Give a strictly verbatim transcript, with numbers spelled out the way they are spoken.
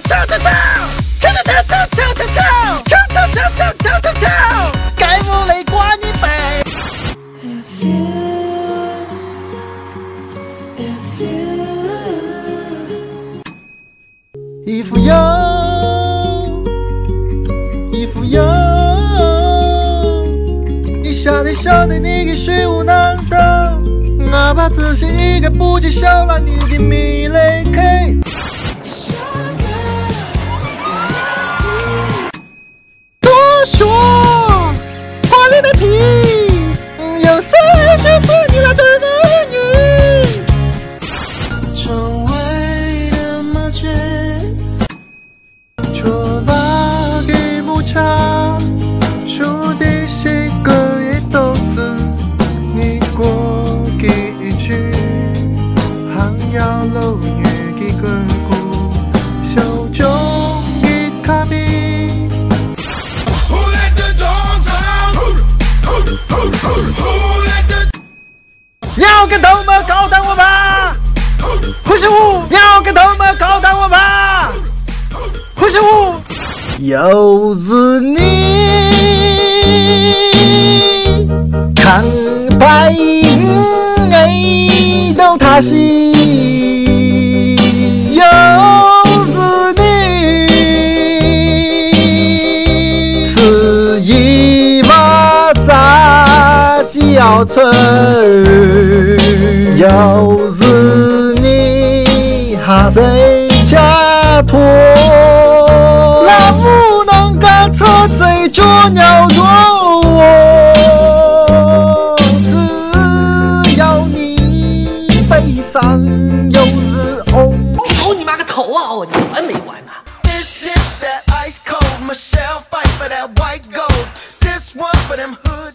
吵吵吵！吵吵吵吵吵吵吵！吵吵吵吵吵吵吵！该我来管你呗！衣服有，衣服有，你晓得晓得你的水无难懂，哪怕只是一个不知晓了你的米泪。多说，管你的屁，有啥事分你来对付你。 要个头毛搞到我吧！胡师傅，要个头毛搞到我吧！胡师傅，又是你，看白眼都他西，又是你，是一把扎 脚臭，要是你还在家拖，那不能干车最脚尿哦。只要你悲伤，又是哦。你熬你妈个头啊！熬你完没完啊？ This hit that ice cold Michelle fight for that white gold. This one for them hood